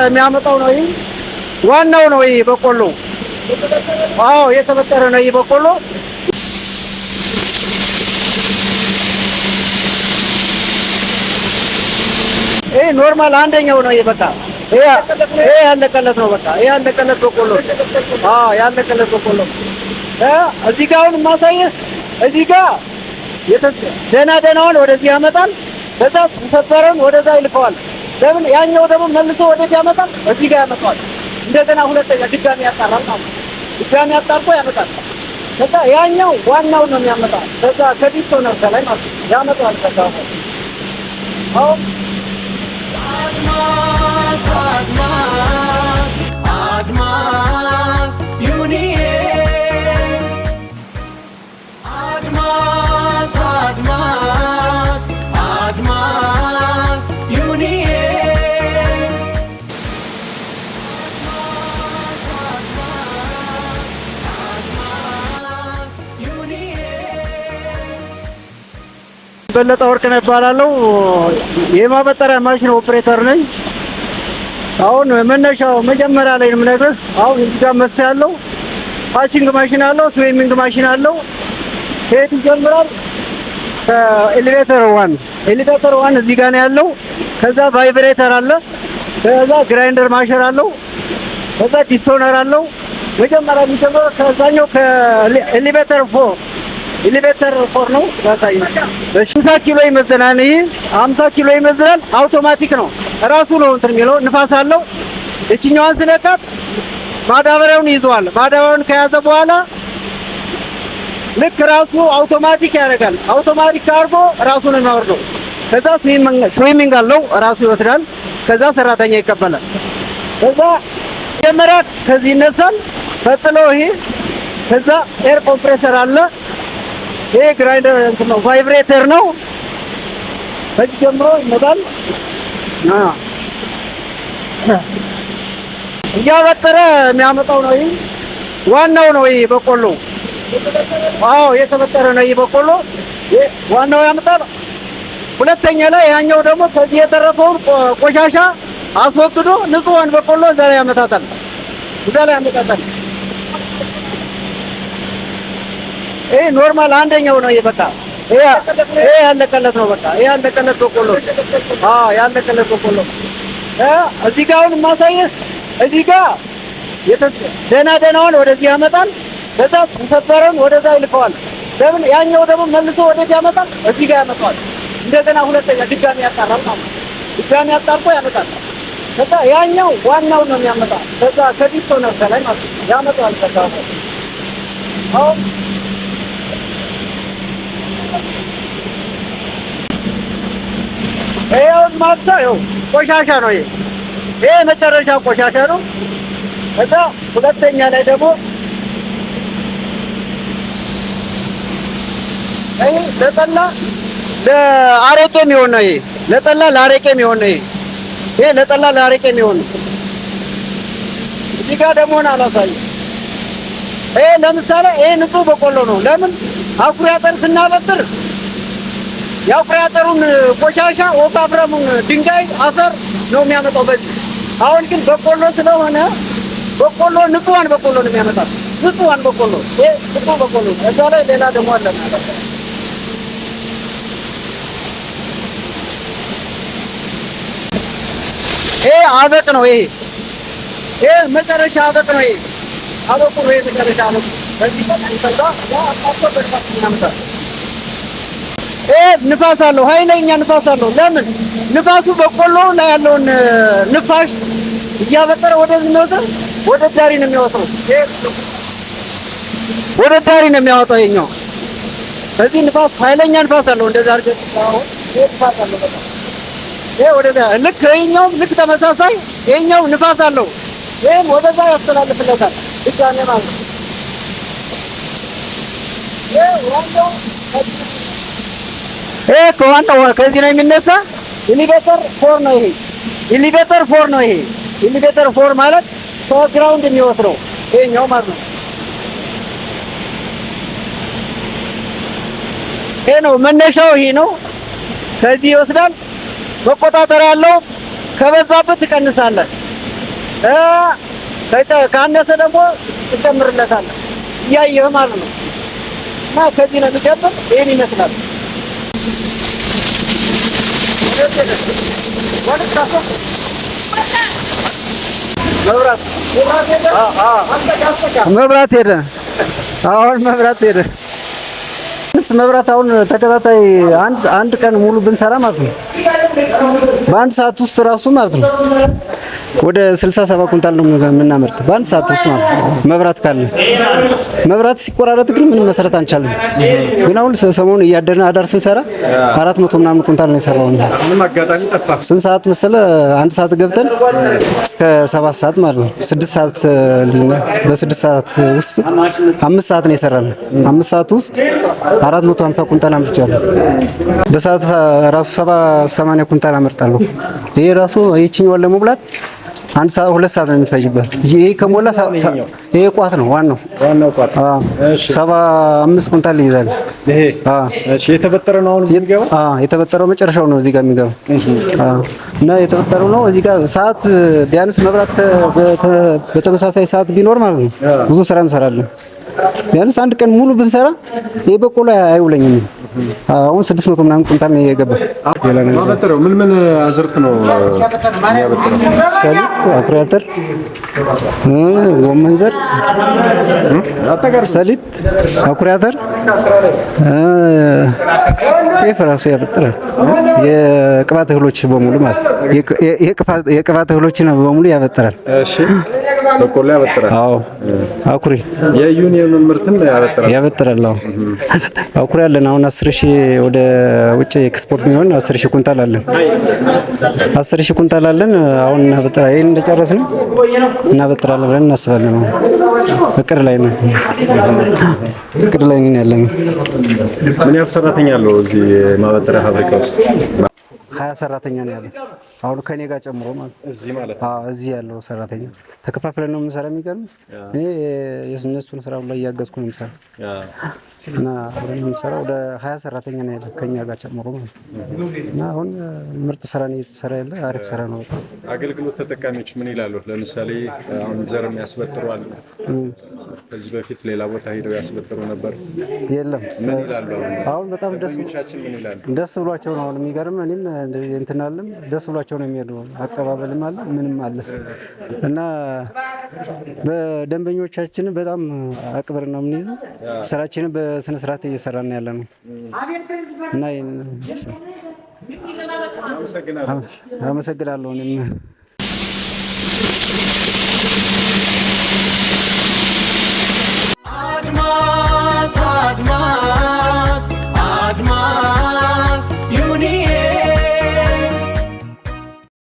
የሚያመጣው ነው። ይሄ ዋናው ነው። ይሄ በቆሎ፣ አዎ፣ የተበጠረ ነው ይሄ በቆሎ። ይሄ normal አንደኛው ነው። ይሄ በቃ ይሄ ያለቀለት ነው። በቃ ይሄ ያለቀለት በቆሎ፣ አዎ፣ ያለቀለት በቆሎ። እዚህ ጋር አሁን የማሳየህ እዚህ ጋር ደህና ደህናውን ወደዚህ ያመጣል። ከዛ ሰበረውን ወደዛ ይልከዋል። ለምን ያኛው ደግሞ መልሶ ወደዚህ ያመጣል፣ እዚህ ጋር ያመጣዋል። እንደገና ሁለተኛ ድጋሚ ያጣራል ማለት ነው። ድጋሚ አጣርቶ ያመጣል። ከዛ ያኛው ዋናውን ነው የሚያመጣ። ከዛ ከ destoner ከላይ ማለት ነው ያመጣዋል። ከዛ አሁን አድማስ አድማስ አድማስ ዩኒዬ፣ አድማስ አድማስ አድማስ ዩኒዬ። አድማስ አድማስ አድማስ ዩኒዬ። በለጠ ወርቅነህ እባላለሁ። የማበጠሪያ ማሽን ኦፕሬተር ነኝ። አሁን መነሻው መጀመሪያ ላይ ነው የምነግርህ። አሁን እዚህ ጋር መስፊያ አለው፣ patching machine አለው፣ swimming machine አለው። ከየት ይጀምራል? ከ elevator one፣ elevator one እዚህ ጋር ነው ያለው። ከዛ vibrator አለ። ከዛ grinder masher አለው። ከዛ destoner አለው። መጀመሪያ የሚጀምረው ከዛኛው ከ elevator four፣ elevator four ነው። ያሳይ። እሺ፣ 50 ኪሎ ይመዝናል። ይሄ 50 ኪሎ ይመዝናል። አውቶማቲክ ነው፣ ራሱ ነው እንትን የሚለው፣ ንፋስ አለው። እችኛዋን ስነካት ማዳበሪያውን ይዘዋል። ማዳበሪያውን ከያዘ በኋላ ልክ ራሱ አውቶማቲክ ያደርጋል። አውቶማቲክ አድርጎ ራሱ ነው የሚያወርደው። ከዛ swimming አለው፣ ራሱ ይወስዳል። ከዛ ሰራተኛ ይቀበላል። ከዛ መጀመሪያ ከዚህ ይነሳል። ቀጥሎ ይሄ፣ ከዛ air compressor አለ። ይሄ grinder እንትን ነው፣ vibrator ነው። ከዚህ ጀምሮ ይመጣል። እያበጠረ የሚያመጣው ነው። ይሄ ዋናው ነው። ይሄ በቆሎ፣ አዎ፣ የተበጠረ ነው። ይሄ በቆሎ ዋናው ያመጣል። ሁለተኛ ላይ ያኛው ደግሞ ከዚህ የተረፈውን ቆሻሻ አስወግዶ ንጹህን በቆሎ እዛ ላይ ያመጣታል። እዛ ላይ ያመጣታል። ይሄ normal አንደኛው ነው። ይሄ በቃ ይሄ ያለቀለት ነው። በቃ ይሄ ያለቀለት በቆሎ፣ አዎ፣ ያለቀለት በቆሎ። እዚህ ጋር አሁን የማሳየህ እዚህ ጋር ደህና ደህናውን ወደዚህ ያመጣል። ከዛ ሰበረውን ወደዛ ይልከዋል። ለምን ያኛው ደግሞ መልሶ ወደዚህ ያመጣል፣ እዚህ ጋር ያመጣዋል። እንደገና ሁለተኛ ድጋሚ ያጣራል ማለት ነው። ድጋሚ አጣርቶ ያመጣል። ከዛ ያኛው ዋናውን ነው የሚያመጣ። ከዛ ከ destoner ከላይ ማለት ነው ያመጣዋል። ከዛ አሁን ይኸው ማብሳ ይኸው ቆሻሻ ነው። ይሄ መጨረሻ ቆሻሻ ነው። ከዛ ሁለተኛ ላይ ደግሞ ይሄ ለጠላ ለአረቄ የሚሆን ነው። ይሄ ለጠላ ለአረቄ የሚሆን ነው። ይሄ ለጠላ ለአረቄ የሚሆን ነው። እዚህ ጋር ደግሞ አላሳየም። ይሄ ለምሳሌ ይሄ ንጹህ በቆሎ ነው። ለምን አኩሪ አተር ስናበጥር የአኩሪ አተሩን ቆሻሻ፣ ወፋፍረሙን ድንጋይ፣ አፈር ነው የሚያመጣው በዚህ። አሁን ግን በቆሎ ስለሆነ በቆሎ ንጹሃን በቆሎ ነው የሚያመጣው። ንጹሃን በቆሎ፣ ይሄ ንጹህ በቆሎ ነው። እዛ ላይ ሌላ ደግሞ አለ ማለት ነው። ይሄ አበቅ ነው። ይሄ መጨረሻ አበቅ ነው። ይሄ አበቁ ነው። ይሄ መጨረሻ አበቁ በዚህ ይፈታ ያ አጣጥቶ በንፋስ ያመጣል። ይሄ ንፋስ አለው፣ ኃይለኛ ንፋስ አለው። ለምን ንፋሱ በቆሎ ላይ ያለውን ንፋሽ እያበጠረ ወደዚህ የሚወስደው፣ ወደ ዳሪ ነው የሚያወጣው። ይሄ ወደ ዳሪ ነው የሚያወጣው ይሄኛው። በዚህ ንፋስ፣ ኃይለኛ ንፋስ አለው። እንደዛ አድርገህ አሁን ይሄ ንፋስ አለው በጣም። ይሄ ወደዛ ልክ ይሄኛውም ልክ ተመሳሳይ ይሄኛው ንፋስ አለው። ይሄም ወደዛ ያስተላልፍለታል ድጋሜ ማለት ነው። ይሄ ዋናው፣ ይሄ ከዋናው ከዚህ ነው የሚነሳ። Elevator four ነው ይሄ። Elevator four ነው ይሄ። Elevator four ማለት ከ ground የሚወስደው ይሄኛው ማለት ነው። ይሄ ነው መነሻው፣ ይሄ ነው። ከዚህ ይወስዳል። መቆጣጠሪያ ያለው፣ ከበዛበት ትቀንሳለህ። ካነሰ ደግሞ ትጨምርለታለህ እያየህ ማለት ነው። እና ከዚህ ነው የሚጀምር። ይሄን ይመስላል። መብራት ሄደ። አሁን መብራት ሄደ። መብራት አሁን ተከታታይ አንድ ቀን ሙሉ ብንሰራ ማለት ነው በአንድ ሰዓት ውስጥ ራሱ ማለት ነው ወደ 67 ኩንታል ነው የምናመርት በአንድ ሰዓት ውስጥ ማለት ነው። መብራት ካለ መብራት ሲቆራረጥ ግን ምንም መስራት አንቻልም። ግን አሁን ሰሞኑን እያደርን አዳር ስንሰራ 400 ምናምን ኩንታል ነው የሰራው። ስንት ሰዓት መሰለ? አንድ ሰዓት ገብተን እስከ 7 ሰዓት ማለት ነው። 6 ሰዓት በ6 ሰዓት ውስጥ 5 ሰዓት ነው የሰራነው። 5 ሰዓት ውስጥ 450 ኩንታል አምርቻለሁ። በሰዓት ራሱ 70 80 ኩንታል አመርጣለሁ። ይሄ ራሱ ይቺኛውን ለመሙላት አንድ ሰዓት ሁለት ሰዓት ነው የሚፈጅበት። ይሄ ከሞላ ይሄ ቋት ነው ዋናው ዋናው ቋት። አዎ 75 ኩንታል ይይዛል። ይሄ እሺ፣ የተበጠረ ነው አሁን እዚህ የሚገባው? አዎ የተበጠረው መጨረሻው ነው እዚህ ጋር የሚገባው። አዎ እና የተበጠረው ነው እዚህ ጋር ሰዓት ቢያንስ መብራት በተመሳሳይ ሰዓት ቢኖር ማለት ነው ብዙ ስራ እንሰራለን። ቢያንስ አንድ ቀን ሙሉ ብንሰራ ይሄ በቆሎ አይውለኝም። አሁን 600 ምናምን ኩንታል ነው የገባው። ሌላ ነገር ማበጠረው ምን ምን አዝርት ነው የሚያበጥረው? ሰሊጥ፣ አኩሪ አተር፣ ጎመን ዘር፣ ሰሊጥ፣ አኩሪ አተር፣ ጤፍ ራሱ ያበጥራል። የቅባት እህሎች በሙሉ ማለት የቅባት እህሎችን በሙሉ ያበጥራል። እሺ፣ በቆሎ ያበጥራል። አዎ፣ አኩሪ የዩኒየኑን ምርትም ያበጥራል። ያበጥራል። አዎ፣ አኩሪ አለን። አሁን 10,000 ወደ ውጭ ኤክስፖርት የሚሆን 10,000 ኩንታል አለን። 10,000 ኩንታል አለን። አሁን እናበጥራ ይሄን እንደጨረስን እናበጥራለን ብለን እናስባለን። አሁን እቅድ ላይ ነው፣ እቅድ ላይ ነን ያለነው። ምን ያህል ሰራተኛ አለው እዚህ ማበጠሪያ ፋብሪካ ውስጥ? 20 ሰራተኛ ነው ያለው አሁን ከኔ ጋር ጨምሮ ማለት ነው። እዚህ ማለት ነው። አዎ እዚህ ያለው ሰራተኛ ተከፋፍለን ነው የምንሰራ። የሚገርም እኔ የእነሱን ስራ ላይ እያገዝኩ ነው የምሰራ እና አብረን የምንሰራው ወደ 20 ሰራተኛ ነው ያለው ከኛ ጋር ጨምሮ ማለት ነው። እና አሁን ምርጥ ስራ ነው እየተሰራ ያለ፣ አሪፍ ስራ ነው በጣም። አገልግሎት ተጠቃሚዎች ምን ይላሉ? ለምሳሌ አሁን ዘርም ያስበጥሯል። ከዚህ በፊት ሌላ ቦታ ሄደው ያስበጥሩ ነበር። የለም ምን ይላሉ? አሁን በጣም ደስ ደንበኞቻችን ምን ይላሉ? ደስ ብሏቸው ነው አሁን። የሚገርም እኔም እንትን አለም ደስ ብሏቸው ነው የሚሄዱ። አቀባበልም አለ ምንም አለ እና በደንበኞቻችን በጣም አክብረን ነው የምንይዘው። ስራችንን በስነ ስርዓት እየሰራን ያለ ነው እና ይሄን አመሰግናለሁ እኔም።